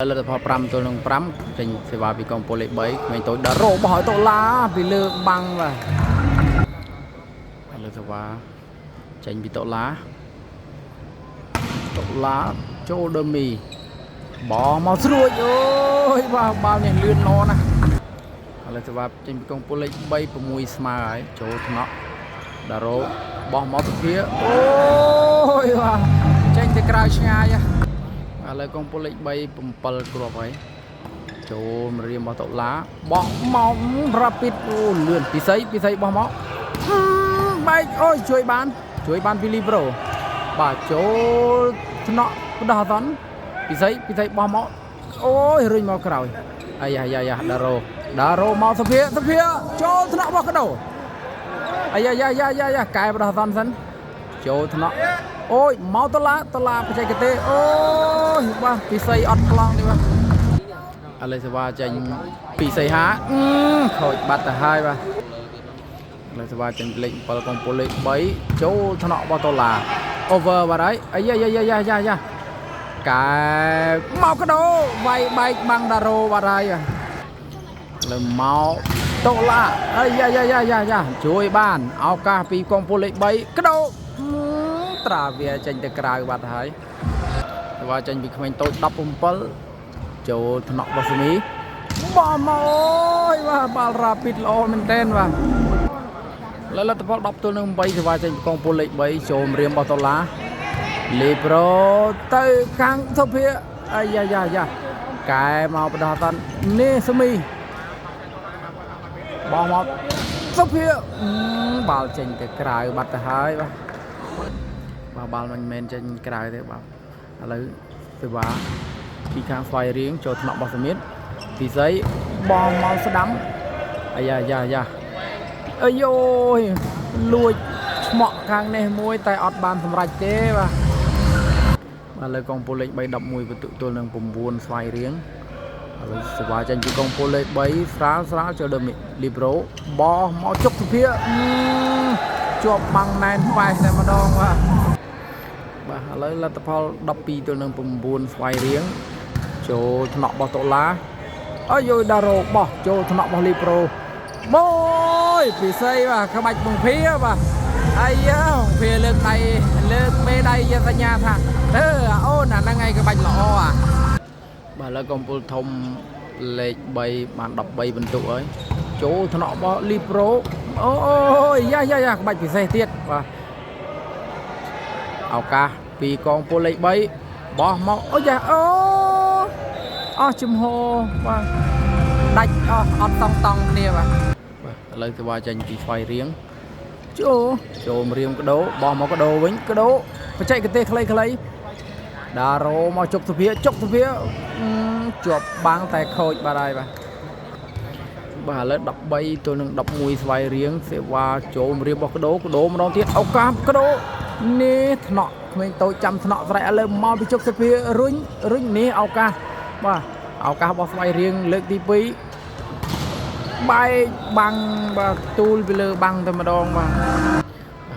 លទ្ធផល5ទល់នឹង5ចេញសេវាពីកងពលលេខ3ក្មេងតូចដល់រោបោះឲ្យតុលាពីលើបាំងបាទឥឡូវសេវាចេញពីតុលាតុលាចូលដឺមីបោះមកស្រួចអូយបាទបាល់នេះលឿនល្អណាស់ឥឡូវសេវាចេញពីកងពលលេខ3 6ស្មើហើយចូលថ្នាក់ដារ៉ូបោះមកសុភាអូយបាទចេញទៅក្រៅឆ្ងាយហ៎ ឥឡូវកងពលលេខ3 7គ្រាប់ហើយចូលមករៀមរបស់តុលាបោះមករ៉ាពីតអូលឿនពិសីពិសីបោះមកបែកអូយជួយបានជួយបានពីលីប្រូបាទចូលថ្នាក់បដោះអសន្នពិសីពិសីបោះមកអូយរុញមកក្រោយអាយ៉ាយ៉ាយ៉ាដារ៉ូដារ៉ូមកសុភាសុភាចូលថ្នាក់របស់កដោអាយ៉ាយ៉ាយ៉ាយ៉ាយ៉ាកែបដោះអសន្នសិនចូលថ្នាក់អូយមកតឡាតឡាបច្ចេកទេសអូយបាទពិសីអត់ប្លង់នេះបាទឥឡូវសេវាចេញពីសីហាខូចបាត់ទៅហើយបាទឥឡូវសេវាចេញលេខ7កំពូលលេខ3ចូលថ្នាក់របស់តឡា over បាត់ហើយអាយ៉ាយ៉ាយ៉ាយ៉ាយ៉ាយ៉ាកែមកកដោវាយបែកបាំងដារ៉ូបាត់ហើយឥឡូវមកតឡាអាយ៉ាយ៉ាយ៉ាយ៉ាយ៉ាជួយបានឱកាសពីកងពលលេខ3កដោត្រាវាចេញទៅក្រៅបាត់ហើយសេវាចេញពីក្មេងតូច17ចូលថ្នាក់បោះសមីបោះមកអូយបាទបាល់រ៉ាពីតល្អមែនទែនបាទលទ្ធផល10ទល់នឹង8សេវាចេញពីកងពលលេខ3ចូលរៀមរបស់ដុល្លារលីប្រូទៅខាងសុភាអាយ៉ាយ៉ាយ៉ាកែមកបដោះតាន់នេះសមីបោះមកសុភាបាល់ចេញទៅក្រៅបាត់ទៅហើយបាទបាទបាល់មិនមែនចេញក្រៅទេបាទឥឡូវសេវាពីខាងស្វាយរៀងចូលថ្នាក់របស់សមិទ្ធពិសីបោះមកស្ដាំអាយ៉ាយ៉ាយ៉ាអាយយលួចឆ្មក់ខាងនេះមួយតែអត់បានសម្រេចទេបាទបាទលើកងពលលេខ3 11បន្ទុកទល់នឹង9ស្វាយរៀងឥឡូវសេវាចេញពីកងពលលេខ3ស្រាលស្រាលចូលដល់លីប្រូបោះមកជុកសុភាជាប់បាំងណែនប៉ែសតែម្ដងបាទបាទឥឡូវលទ្ធផល12ទល់នឹង9ស្វាយរៀងចូលថ្នាក់របស់តុលាអើយយដារ៉ូបោះចូលថ្នាក់របស់លីប្រូមួយពិសីបាទក្បាច់ពងភាបាទអាយ៉ាពងភាលើកដៃលើកមេដៃជាសញ្ញាថាអឺអូនអាហ្នឹងឯងក្បាច់ល្អអាបាទឥឡូវកំពូលធំលេខ3បាន13បន្ទុកហើយចូលថ្នាក់របស់លីប្រូអូអូយយ៉ាយ៉ាយ៉ាក្បាច់ពិសេសទៀតបាទឱកាសពីកងពលលេខ3បោះមកអូយ៉ាអូអស់ជំហរបាទដាច់អស់អត់តង់តង់គ្នាបាទបាទឥឡូវសេវាចេញពីស្វាយរៀងចូលចូលរៀមកដោបោះមកកដោវិញកដោបច្ចេកទេសខ្លីៗដារ៉ូមកជុកសុភាជុកសុភាជាប់បាំងតែខូចបាត់ហើយបាទបាទឥឡូវ13ទល់នឹង11ស្វាយរៀងសេវាចូលរៀមរបស់កដោកដោម្ដងទៀតឱកាសកដោនេះថ្នាក់ក្មេងតូចចាំថ្នាក់ស្រែកឥឡូវមកពីជុកសុភារុញរុញនេះឱកាសបាទឱកាសរបស់ស្វាយរៀងលើកទី2បែកបាំងបាទទូលពីលើបាំងតែម្ដងបាទ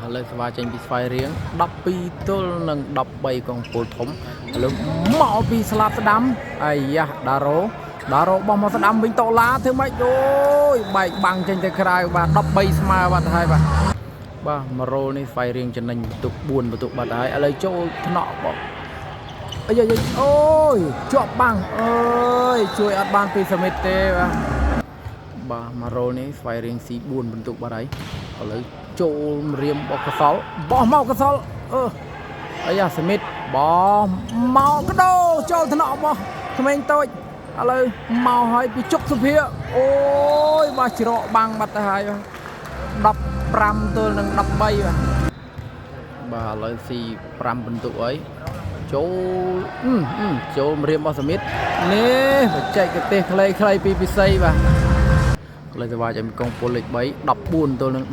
ឥឡូវសេវាចេញពីស្វាយរៀង12ទល់នឹង13កងពលធំឥឡូវមកពីស្លាប់ស្ដាំអាយ៉ាដារ៉ូដារ៉ូបោះមកស្ដាំវិញតឡាធ្វើម៉េចអូយបែកបាំងចេញទៅក្រៅបាទ13ស្មើបាទទៅហើយបាទបាទមករ៉ូនេះស្វាយរៀងចំណេញបន្ទុក4បន្ទុកបាត់ហើយឥឡូវចូលថ្នាក់បោះអាយអូយជាប់បាំងអើយជួយអត់បានពីសមិទ្ធទេបាទបាទមករ៉ូនេះស្វាយរៀងស៊ី4បន្ទុកបាត់ហើយឥឡូវចូលរៀមបោះកសលបោះមកកសលអឺអាយ៉ាសមិទ្ធបោះមកកដោចូលថ្នាក់បោះក្មេងតូចឥឡូវមកហើយពីជុកសុភាអូយបាទច្រកបាំងបាត់ទៅហើយបាទ15ទល់នឹង13បាទបាទឥឡូវស៊ី5បន្ទុកហើយចូលចូលរៀមរបស់សមិទ្ធនេះបច្ចេកទេសខ្លីៗពីពិសីបាទឥឡូវសេវាចេញកងពលលេខ3 14ទល់នឹង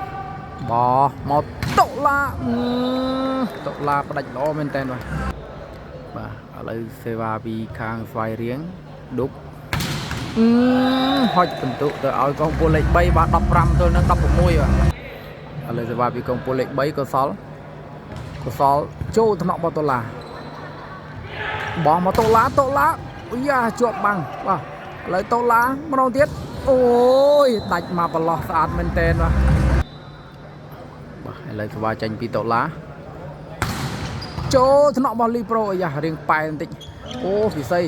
15បោះមកតុលាតុលាផ្ដាច់ល្អមែនតើបាទបាទឥឡូវសេវាពីខាងស្វាយរៀងឌុបហុចបន្ទុកទៅឲ្យកងពលលេខ3បាទ15ទល់នឹង16បាទឥឡូវសេវាពីកងពលលេខ3កុសលកុសលចូលថ្នាក់បតុលាបោះមកតុលាតុលា យ៉ាជាប់បាំងបាទឥឡូវតូឡាម្ដងទៀតអូយដាច់មកប្រឡោះស្អាតមែនតែនបាទបាទឥឡូវសេវាចេញពីតូឡាចូលថ្នាក់របស់លីប្រូអាយ៉ារៀងប៉ែបន្តិចអូពិសី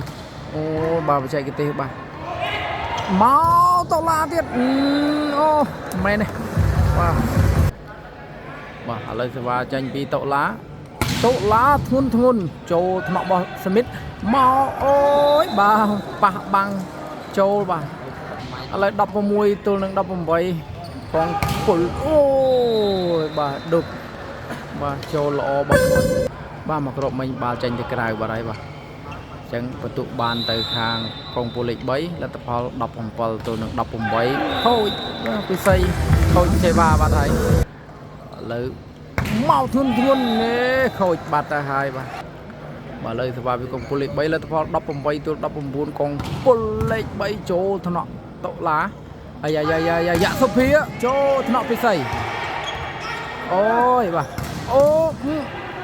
អូបាទបច្ចេកទេសបាទមកតូឡាទៀតអូមែនទេបាទបាទឥឡូវសេវាចេញពីតូឡាតូឡាធ្ងន់ធ្ងន់ចូលថ្នាក់របស់សមិតមកអូយបាទប៉ះបាំងចូលបាទឥឡូវ16ទល់នឹង18កងពលអូយបាទដប់បាទចូលល្អបាទបាទមកគ្រាប់មិញបាល់ចេញទៅក្រៅបាទហើយបាទអញ្ចឹងបន្ទុកបានទៅខាងកងពលលេខ3លទ្ធផល17ទល់នឹង18ខូចបាទពិសីខូចសេវាបាទហើយឥឡូវមកធ្ងន់ធ្ងន់នេះខូចបាត់ទៅហើយបាទបាទឥឡូវសេវាពីកងពលលេខ3លទ្ធផល18ទល់19កងពលលេខ3ចូលថ្នាក់តុលាអាយ៉ាយ៉ាយ៉ាយ៉ាយ៉ាសុភាចូលថ្នាក់ពិសីអូយបាទអូ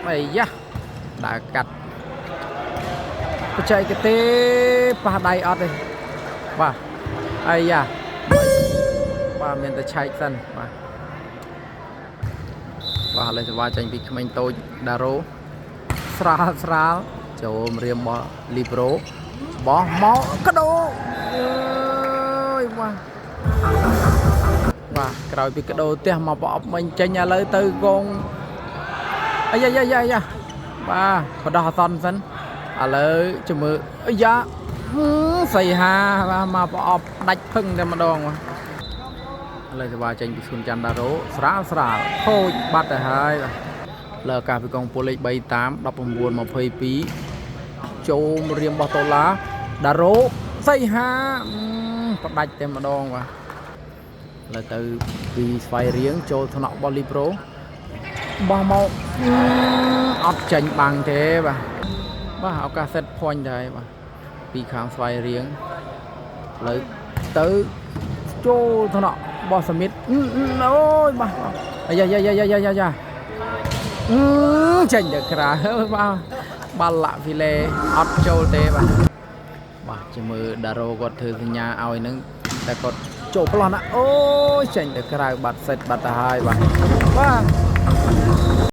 អាយ៉ាដើរកាត់បច្ចេកទេសប៉ះដៃអត់ទេបាទអាយ៉ាបាទមានតែឆែកសិនបាទបាទឥឡូវសេវាចេញពីក្មេងតូចដារ៉ូស្រាលស្រាលចូលម្រាមរបស់លីប្រូបោះមកកដោអើយបាទបាទក្រោយពីកដោផ្ទះមកប្រអប់មិញចេញឥឡូវទៅកងអាយ៉ាយ៉ាយ៉ាយ៉ាបាទបដោះអសន្នសិនឥឡូវជំមើអាយ៉ាសីហាបាទមកប្រអប់ដាច់ភឹងតែម្ដងបាទឥឡូវសេវាចេញពីស៊ុនច័ន្ទដារ៉ូស្រាលស្រាលខូចបាត់ទៅហើយបាទលើឱកាសពីកងពលលេខ3តាម19 22ចូលរៀមរបស់តូឡាដារ៉ូសីហាផ្ដាច់តែម្ដងបាទឥឡូវទៅពីស្វាយរៀងចូលថ្នាក់បលីប្រូបោះមកអត់ចេញបាំងទេបាទបាទឱកាស set point ដែរបាទពីខាងស្វាយរៀងឥឡូវទៅចូលថ្នាក់បោះសមិតអូយបាទអាយ៉ាយ៉ាយ៉ាយ៉ាយ៉ាយ៉ាចេញទៅក្រៅបាទបាល់ឡាក់ហ្វីឡេអត់ចូលទេបាទបាទជាមើលដារ៉ូគាត់ធ្វើសញ្ញាឲ្យនឹងតែគាត់ចូលប្លោះណាអូយចេញទៅក្រៅបាត់សិតបាត់ទៅហើយបាទបាទ